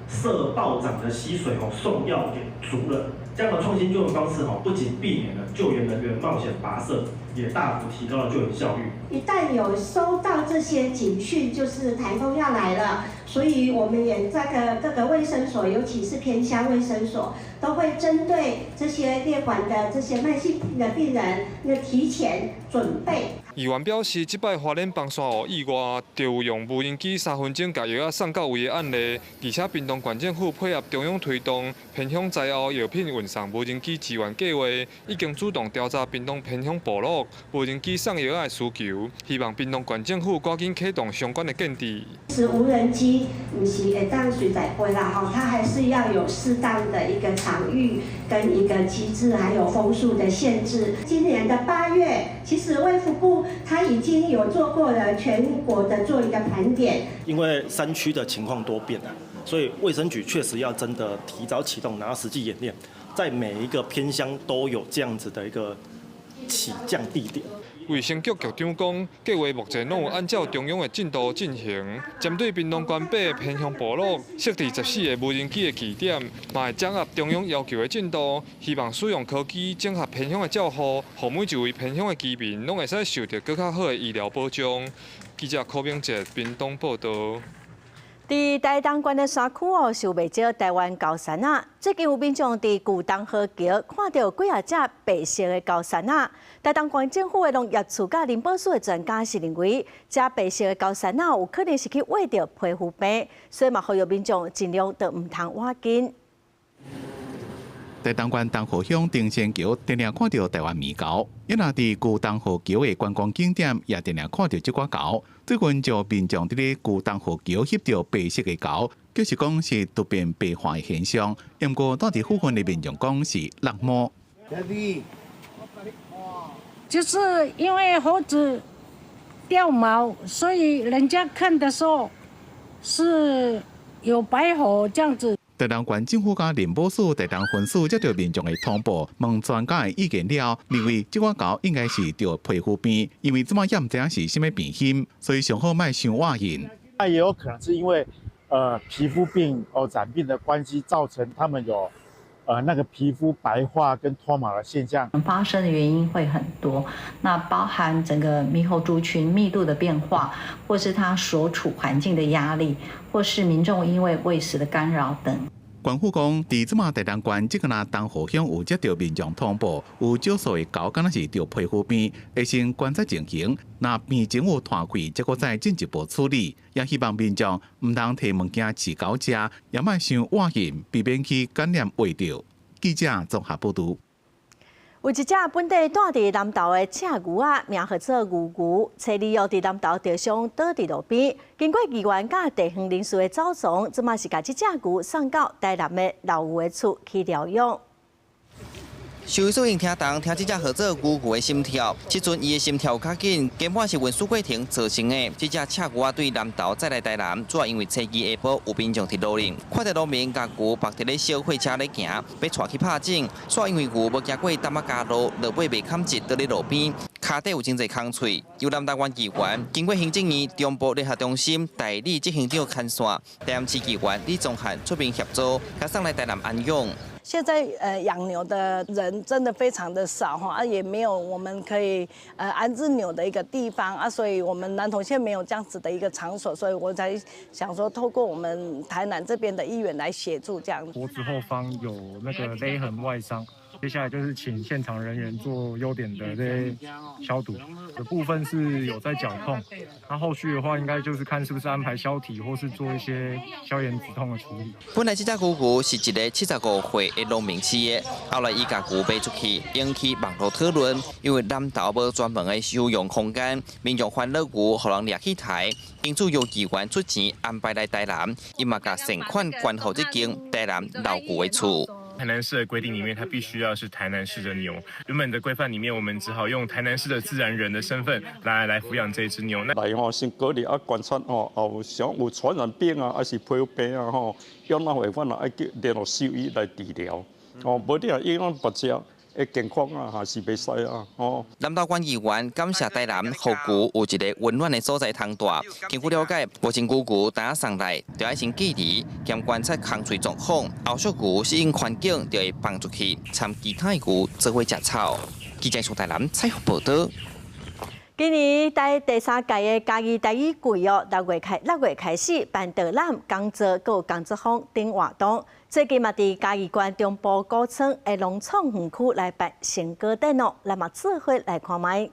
涉暴漲的溪水哦送藥給族人，這樣的創新救援方式哦，不僅避免了救援人員冒險跋涉，也大幅提高了救援效率。一旦有收到這些警訊，就是颱風要來了，所以我們也在各個衛生所，尤其是偏鄉衛生所，都會針對這些列管的這些慢性病的病人，那提前準備。議員表示，這擺花蓮崩山雨以外，就有用無人機3分鐘共藥仔送到位的案例，而且屏東縣政府配合中央推動偏鄉災後藥品運送無人機支援計劃，已經主動調查屏東偏鄉部落無人機送藥仔的需求，希望屏東縣政府趕緊啟動相關的建制。是無人機，毋是會當隨在飛啦，吼，它還是要有適當的一個場域跟一個機制，還有風速的限制。今年的8月，其實衛福部他已經有做過了全國的做一個盤點。因為山區的情況多變啊，所以衛生局確實要真的提早啟動，然後實際演練，在每一個偏鄉都有這樣子的一個起降地點。衛生局局長講，計劃目前攏有按照中央的進度進行，針對屏東縣八个偏鄉部落設置14個無人機的據點，嘛會掌握中央要求的進度，希望使用科技整合偏鄉的照護，予每一位偏鄉的居民攏會使受著閣較好的醫療保障。記者柯明哲屏東報導。佇台東縣的山區哦，有袂少台灣高山仔。最近有民眾佇舊東河橋看著幾仔隻白色的高山仔。台東縣政府的農業處佮林保署的專家是認為，這白色的高山仔有可能是去穢著皮膚病，所以嘛呼籲民眾盡量都毋通倚近。台東縣東河鄉登仙橋，定定看著台灣獼猴；抑若佇舊東河橋的觀光景點，也定定看著這寡猴。最近就民眾佇咧舊東河橋翕著白色的猴，就是講是突變白化的現象。毋過，當地附近的民眾講是落毛。就是因為猴子掉毛，所以人家看的時候是有白猴這樣子。台東縣政府佮林保署台東分署接著民眾的通報，問專家的意見了，認為這款猴應該是著皮膚病，因為這擺也毋知影是啥物病菌，所以上好莫傷倚近。那也有可能是因為皮膚病哦染病的關係，造成他們有那個皮膚白化跟脫毛的現象。發生的原因會很多，那包含整個獼猴族群密度的變化，或是它所處環境的壓力，或是民眾因為餵食的干擾等。縣府講，佇這馬台東縣，這個若東河鄉有接著民眾通報，有少數的猴敢若是著皮膚病，會先觀察情形，若病情有拖開，則閣再進一步處理。也希望民眾毋通提物件飼狗食，也莫傷倚近，避免去感染穢著。記者綜合報導。有一隻本地蹛佇南投的赤牛仔，名號做牛牛，初二哦佇南投著傷倒佇路邊。經過議員佮地方人士的走傱，這馬是共這隻牛送到台南的老牛的厝去療養。獸醫師用聽筒聽這隻號做牛牛的心跳，這陣伊的心跳較緊，根本是運輸過程造成的。這隻赤牛仔對南投載來台南，主要因為初二下晡有民眾佇路頂看著農民共牛縛佇咧小貨車咧行，欲帶去拍種，煞因為牛無行過擔仔加路，落尾袂堪折倒佇路邊，跤底有真濟空喙。由南投縣議員經過行政院中部聯合中心代理執行長牽線，台南市議員李宗翰出面協助，共送來台南安養。現在養牛的人真的非常的少哈，啊也沒有我們可以安置牛的一個地方啊，所以我們南投縣沒有這樣子的一個場所，所以我才想說透過我們台南這邊的議員來協助這樣。脖子後方有那個勒痕外傷，接下來就是請現場人員做優點的這些消毒的部分是有在絞痛，那後續的話應該就是看是不是安排消體或是做一些消炎止痛的處理。本來這隻牛牛是一个75歲的農民飼的，後來伊共牛賣出去，引起網路討論，因為南投無專門的收容空間，民眾煩惱牛予人掠去刣，因此由議員出錢安排來台南，伊嘛共善款捐予這間台南老牛的厝。台南市的規定裡面，它必須要是台南市的牛。原本的規範裡面，我們只好用台南市的自然人的身份來撫養這隻牛。來吼，先隔離啊，觀察吼，有啥有傳染病啊，還是皮膚病啊吼，要哪會阮啊愛叫聯絡獸醫來治療。哦，無你若影響別隻的健康啊，還是袂使啊，哦。南投縣議員感謝台南，予牛有一個溫暖的所在通蹛。根據了解，目前牛牛當送來，就愛先隔離兼觀察空喙狀況，後續牛適應環境就會放出去，參其他的牛做伙食草。記者從台南採訪報導。今年第三屆的嘉義台語季哦，六月開始辦導覽、講座、閣有工作坊等活動。最近嘛，佇嘉義縣中部古村的農創園區來辦成果展哦，咱嘛做伙來看覓。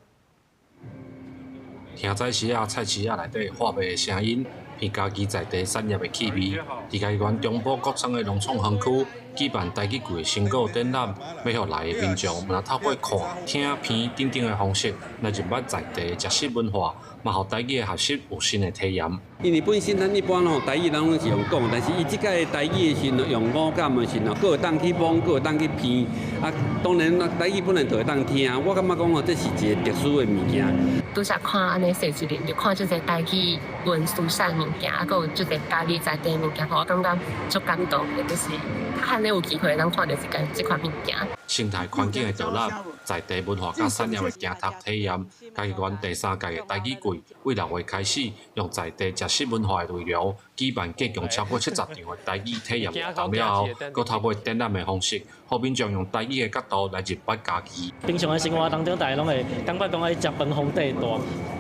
聽早市仔菜市仔內底喊賣的聲音，鼻嘉義在地產業的氣味。佇嘉義縣中部國倉的農創園區舉辦台語季的成果展覽，欲予來的民眾，毋但透過看、聽、鼻等等的方式來認捌在地的食食文化，嘛予台語的學習有新的體驗。因為本身咱一般吼台語咱攏是用講，但是伊這擺台語的時陣用五感的時陣，閣會當去摸，閣會當去鼻。啊，當然台語本來就會當聽，我感覺講吼，這是一个特殊的物件。拄才看按呢踅一輪，就看這濟台語文書上物件，啊，閣有這濟嘉義在地物件，我感覺足感動的，就是較罕有機會通看著這款物件。生態環境的導覽，在地文化佮產業的行讀體驗，嘉義縣第三屆的台語季，對6月開始，用在地食食文化的內容，举办计共超过70场的台语体验活动了后，阁透过展览的方式，予民众用台语的角度来认捌家己。平常的生活当中，大家拢会感觉讲爱食饭皇帝大，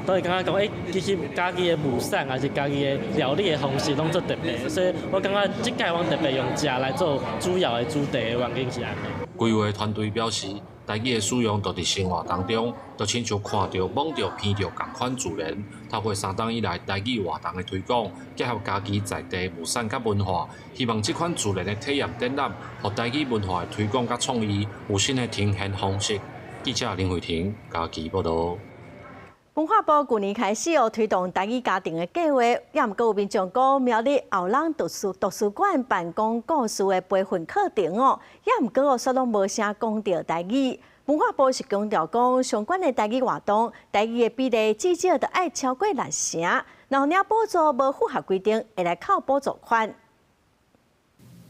都会感觉讲，其实家己的物产抑是家己的料理的方式拢足特别，所以我感觉这届阮特别用食来做主要的主题的原因是按呢。规划团队表示，台语的使用就伫生活当中，就亲像看著、摸著、闻著仝款自然。透过3冬以来台语活动的推广，结合家己在地物产佮文化，希望这款自然的体验展览，予台语文化的推广佮创意有新的呈现方式。记者林慧婷家己报道。文化部去年开始哦推动台语家庭的计划，也毋过有民众讲苗栗后朗图书馆办讲故事的培训课程哦，也毋过哦，煞拢无啥讲著台语。文化部是强调讲，相关的台语活动，台语的比例至少著爱超过6成，若领补助无符合规定，会来扣补助款。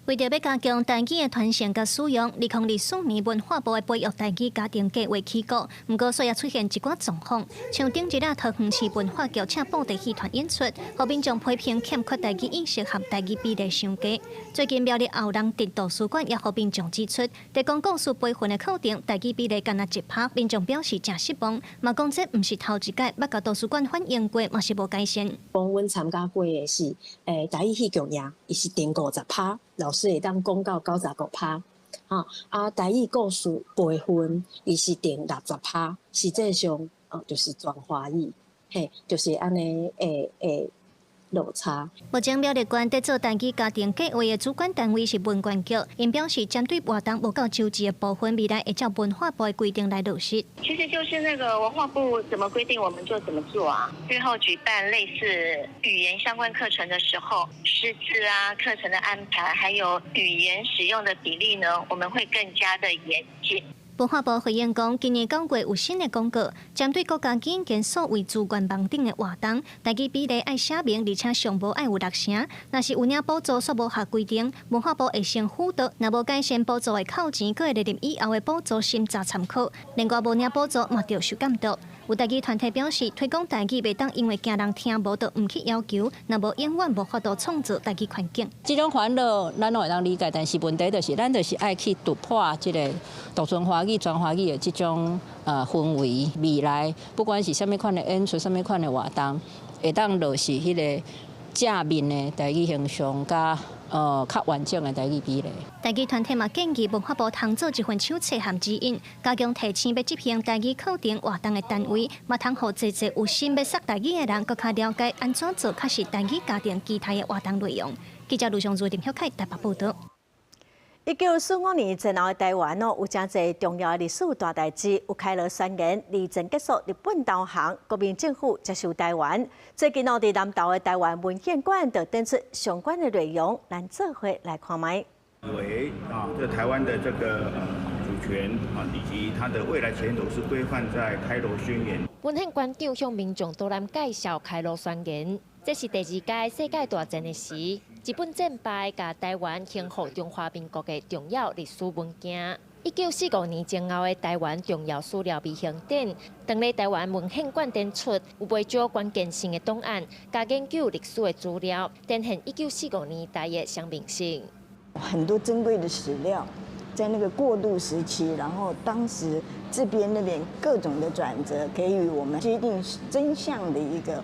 为著欲加强台语的传承佮使用，2024年文化部的培育台语家庭计划起鼓，毋过煞也出现一寡状况，像顶日仔桃园市文化局请布袋戏团演出，予民众批评欠缺台语意识和台语比例伤低。最近苗栗后朗镇图书馆也予民众指出，提供故事培训的课程台语比例干焦1%，民众表示诚失望，嘛讲这毋是头一摆，捌共图书馆反映过，嘛是无改善。讲阮参加过的是，台语戏剧营，伊是定50%。老师会当讲到95%，哈啊！台语故事培训，伊是定60%，实际上哦，就是全华语，嘿，就是按呢，会落差。目前苗栗县伫做台语家庭计划的主管单位是文管局，𪜶表示针对活动无够周齐的部分，未来会照文化部的规定来落实。其实就是那个文化部怎么规定，我们就怎么做啊。日后举办类似语言相关课程的时候，师资啊、课程的安排，还有语言使用的比例呢，我们会更加的严谨。文化部回应讲，今年9月有新的公告，针对国家语言数位资源网顶的活动，台语比例爱写明，而且上无爱有6成。若是有领补助煞无合规定，文化部会先辅导，若无改善补助会扣钱，阁会列入以后的补助审查参考。另外无领补助嘛，著受监督。有台语团体表示，推广台语袂当因为惊人听无，就毋去要求，若无永远无法度创造台语环境。这种烦恼咱拢会当理解，但是问题就是，咱就是爱去突破这个独尊华语、全华语的这种氛围。未来不管是啥物款的演出、啥物款的活动，会当落实彼个正面的台语形象，佮较完整的台语比例。台语团体嘛建议文化部通做一份手册和指引，加强提醒欲执行台语课程活动的单位，嘛通予济济有心欲学台语的人，阁较了解按怎做较是台语家庭期待的活动内容。记者卢尚如、林晓凯台北报道。1945年前后的台湾哦，有诚济重要的历史大代志，有开罗宣言、二战结束、日本投降、国民政府接收台湾。最近哦，伫南投的台湾文献馆就展出相关的内容，咱做伙来看觅。为啊，这台湾的这个主权啊，以及它的未来前途是规范在开罗宣言。文献馆长向民众导览介绍开罗宣言，这是第二届世界大战的时，日本战败，共台湾兴复中华民国的重要历史文件。1945年前后的台湾重要史料微型展，当咧台湾文献馆展出，有袂少关键性的档案，佮研究历史的资料，展现1945年代的鲜明性。很多珍贵的史料，在那个过渡时期，然后当时这边那边各种的转折，给予我们接近真相的一个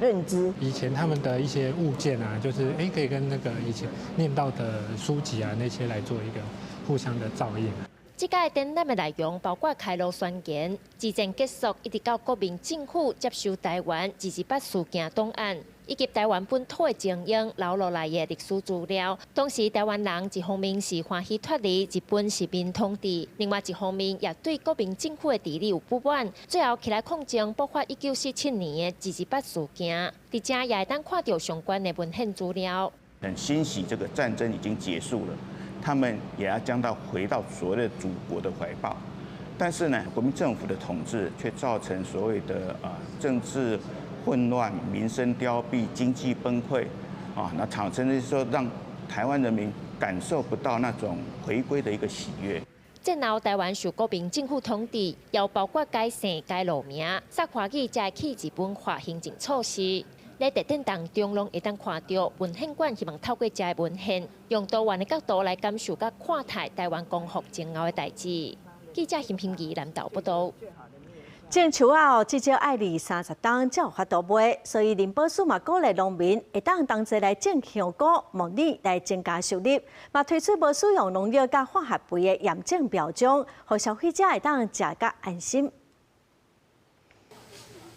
认知。以前他们的一些物件啊，就是可以跟那个以前念到的书籍啊那些来做一个互相的照应。这届展览的内容包括开罗宣言、二战结束一直到国民政府接收台湾228事件档案，以及台湾本土的精英留落来的历史资料。当时台湾人一方面是欢喜脱离日本殖民统治，另外一方面也对国民政府的治理有不满。最后起来抗争，爆发1947年的228事件。伫遮也会当看著相关的文献资料。很欣喜，这个战争已经结束了，他们也要将到回到所谓的祖国的怀抱。但是呢，国民政府的统治却造成所谓的政治混乱、民生凋敝、经济崩溃，啊，那产生的是说让台湾人民感受不到那种回归的一个喜悦。战后台湾受国民政府统治，也包括改姓、改路名、杀华语，才会去日本化行政措施。咧佇展當中攏會當看著文獻館，希望透過遮个文獻，用多元的角度來感受佮看待臺灣光復前後的代誌。記者邢平儀南投報導。種樹仔哦，至少愛二三十冬才有法度賣，所以林保署嘛鼓勵農民會當同齊來種香菇、木耳來增加收入，嘛推出無使用農藥佮化學肥的驗證標章，予消費者會當食甲安心。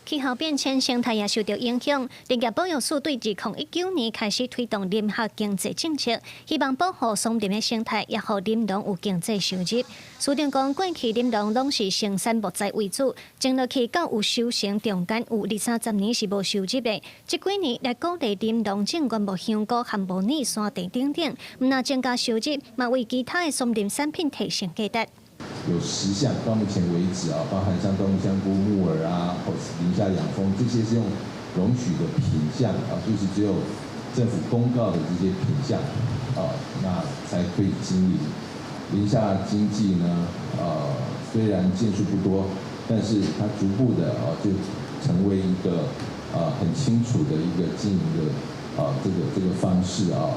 氣候變遷，生態也受著影響。林業保育署對2019年開始推動林下經濟政策，希望保護松林的生態，也予林農有經濟收入。署長講，過去林農攏是生產木材為主，種落去到有收成中間有二三十年是無收入的。這幾年來鼓勵林農種原木香菇和木耳、山茶等等，毋但增加收入，嘛為其他的松林產品提升價值。有10項，到目前為止啊，包含像椴木香菇、木耳啊，或是林下養蜂，這些是用容許的品項啊，就是只有政府公告的這些品項啊，那才可以經營。林下經濟呢，雖然件數不多，但是它逐步的啊，就成為一個很清楚的一個經營的啊這個方式啊。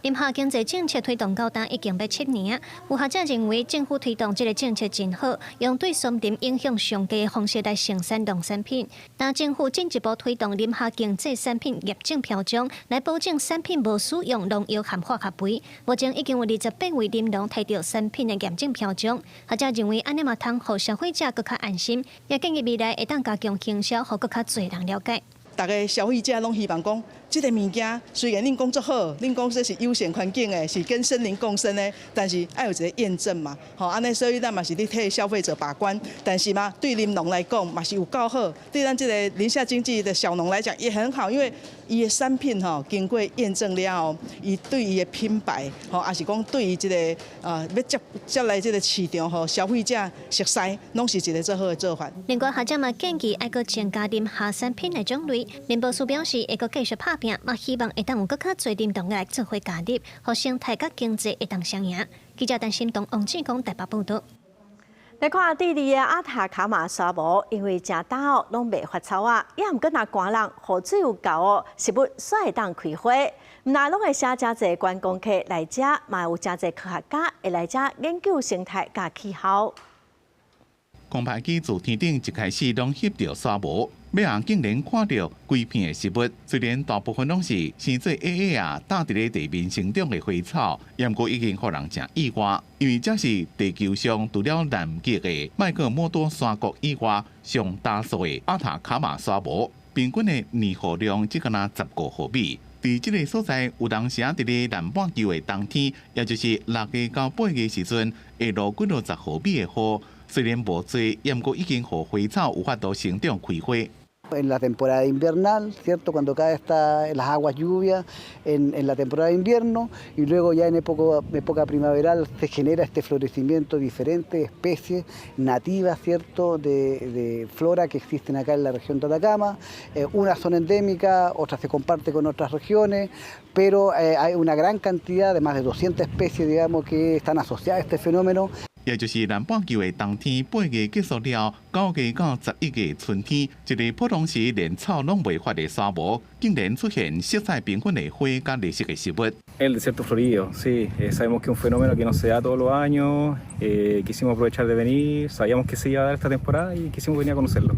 林下經濟政策推動到今已經欲7年，有學者認為政府推動這个政策真好，用對松林影響上低的方式來生產農產品。但政府進一步推動林下經濟產品驗證標章，來保證產品無使用農藥和化學肥。目前已經有28位林農提著產品的驗證標章。學者認為按呢嘛通予消費者閣較安心，也建議未來會當加強行銷，予閣較濟人了解。逐个消費者攏希望講，這个物件雖然恁講足好，恁講這是友善環境的，是跟森林共生的，但是愛有一个驗證嘛，吼，按呢，所以咱嘛是咧替消費者把關，但是嘛，對林農來講嘛是有夠好，對咱這个林下經濟的小農來講也很好，因為伊的產品吼經過驗證了後，伊對伊的品牌吼，抑是講對伊這个欲接接來這个市場予消費者熟似，攏是一个足好的做法。另外，學者嘛建議愛閣增加林下產品的種類。林保署表示會閣繼續拍拚，嘛希望會當有閣較濟林農來做伙加入，予生態佮經濟會當雙贏。記者陳新東、王志剛台北報導。來看智利的阿塔卡馬沙漠，因為誠乾哦，攏袂發草仔，也毋過若寒冷，雨水有夠哦，植物煞會當開花。毋但攏會吸誠濟觀光客來遮，嘛有誠濟科學家會來遮研究生態佮氣候。空拍機自天頂一開始攏翕著沙漠，尾仔竟然看著規片的植物，雖然大部分攏是生做矮矮仔，搭佇咧地面生長的花草，毋過已經予人誠意外，因為這是地球上除了南極的麥克默多山谷以外，上乾燥的阿塔卡馬沙漠，平均的年雨量只敢若15毫米。佇這个所在，有當時佇咧南半球的冬天，也就是6月到8月時陣，會落幾落十毫米的雨。雖然無濟，毋過已經予花草有法度生長開花。 En la temporada invernal, ¿cierto? Cuando cae esta, las aguas lluvias en la temporada de invierno y luego ya en época primaveral se genera este florecimiento de diferentes especies nativas, ¿cierto? De flora que existen acá en la región de Atacama. Unas son endémicas, otras se comparten con otras regiones, pero hay una gran cantidad de más de 200 especies, digamos, que están asociadas a este fenómeno. 也就是南半球的冬天8月結束了，9月到11月春天，一个普通時連草攏袂發的沙漠，竟然出現色彩繽紛的花佮綠色的植物。 El desierto florido, sí, sabemos que es un fenómeno que no se da todos los años, quisimos aprovechar de venir, sabíamos que se iba a dar esta temporada y quisimos venir a conocerlo.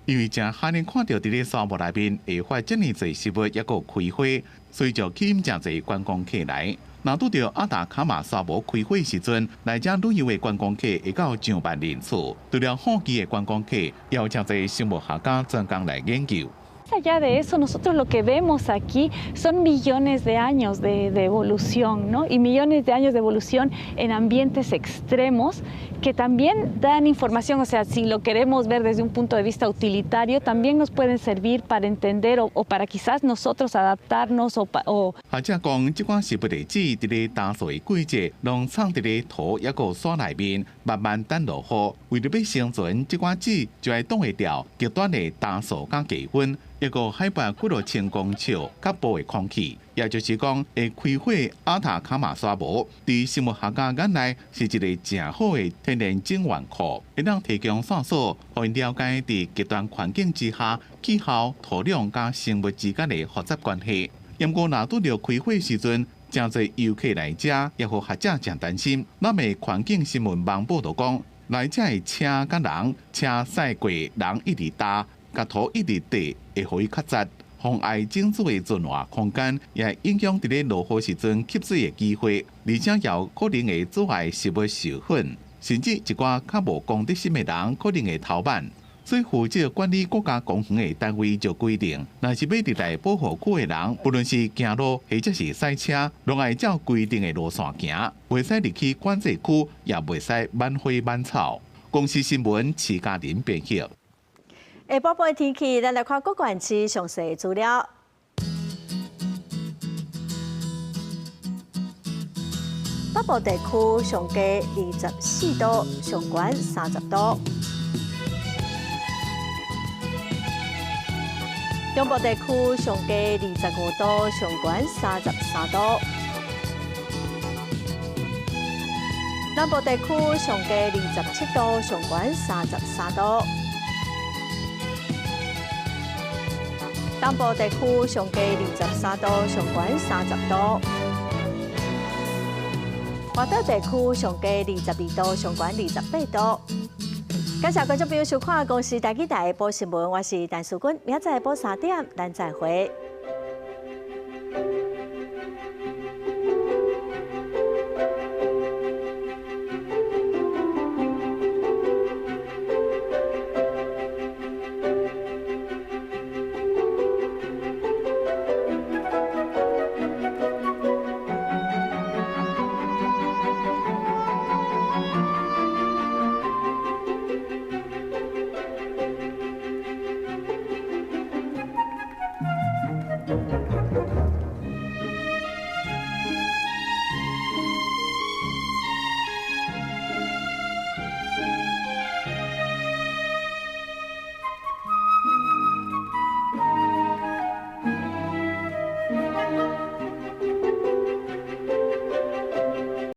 因為誠罕見看著佇咧沙漠內面會發遮爾濟植物，抑閣開花，所以就吸引誠濟觀光客來。若拄著阿達卡馬沙漠開花時陣，來遮旅遊的觀光客會到上萬人次。除了好奇的觀光客，也有誠濟生物學家專工來研究。 Allá de eso, nosotros lo que vemos aquí son millones de años de evolución, ¿no? Y millones de años de evolución en ambientes extremos que también dan información, o sea, si lo queremos ver desde un punto de vista utilitario, también nos pueden servir para entender o para quizás nosotros adaptarnos o 學者講，這款植物的籽佇咧乾燥的季節，攏藏佇咧土抑閣沙內面，慢慢等落雨。為著欲生存，這款籽就愛擋會牢極端的乾燥佮低溫。一個海拔幾落千公尺北部的空氣，也就是講會開火阿塔卡馬沙漠，佇生物學家眼內是一个誠好的天然資源庫，會當提供線索，予𪜶了解佇極端環境之下氣候、土壤佮生物之間的複雜關係。毋過，若拄著開火時陣，誠濟遊客來遮，也予學者誠擔心。咱的環境新聞網報道講，來遮的車佮人，車駛過，人一直踏，共土一直硩，會予伊較窒，妨礙種子的存活空間，也會影響佇咧落雨時陣吸水的機會，而且也有可能會阻礙食物授粉，甚至一寡較無公德心的人可能會偷挽。所以負責管理國家公園的單位就規定，若是欲入來保護區的人，不論是行路或者是駛車，攏愛照規定的路線行，袂使入去管制區，也袂使挽花挽草。公視新聞徐嘉玲編譯。下晡晡的天氣，咱來看各縣市詳細資料。北部地區上低24度，上懸30度。中部地區上低25度，上懸33度。南部地區上低27度，上懸33度。東部地區上低23度，上懸30度。外島地區上低22度，上懸28度。感謝觀眾朋友收看《公視台語台》報新聞，我是陳淑君，明仔載下晡3點，咱再會。